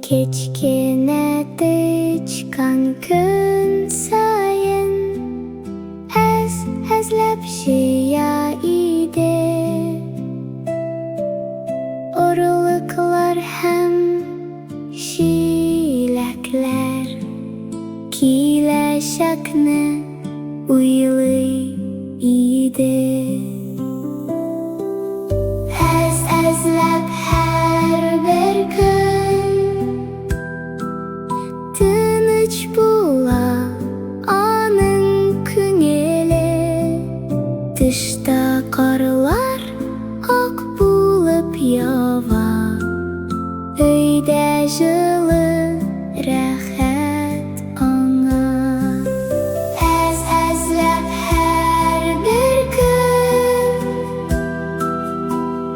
Кечкенә тычкан көн саен әз-әзләп җыя иде. Орлыклар һәм җиләкләр киләчәкне уйлый иде. Әз-әзләп һәрбер көн тыныч була аның күңеле. Тышта карлар ак булып ява, өйдә җылы, рәхәт аңа. Әз-әзләп һәрбер көн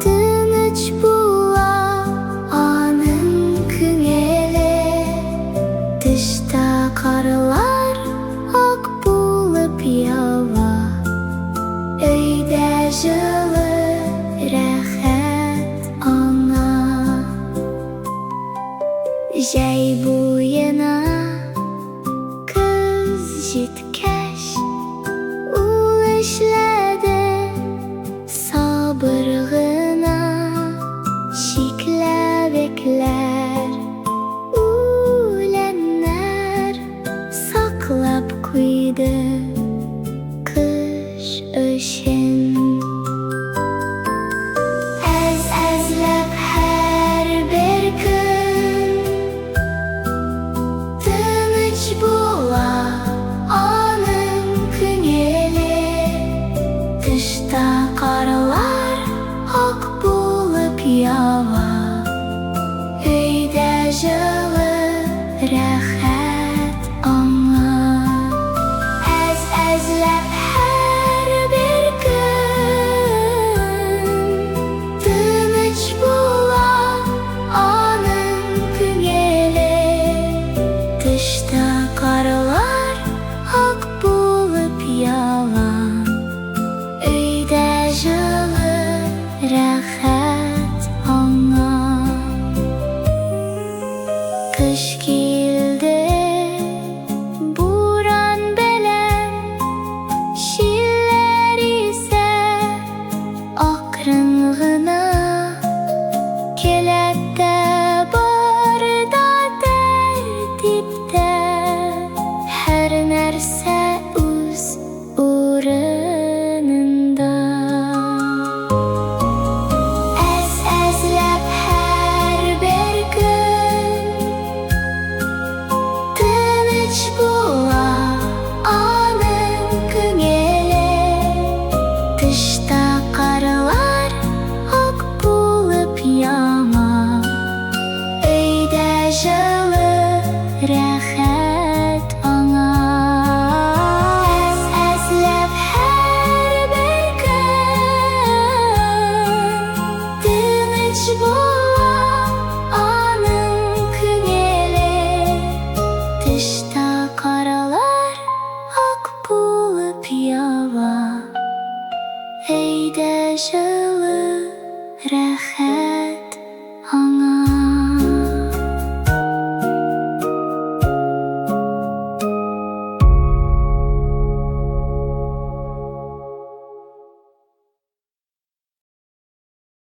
тыныч була аның күңеле. Тышта карлар ак булып ява, өйдә җылы, рәхәт аңа. Җәй буена көз җиткәч, ул эшләде сабыр гына. Чикләвекләр, үләннәр саклап куйды.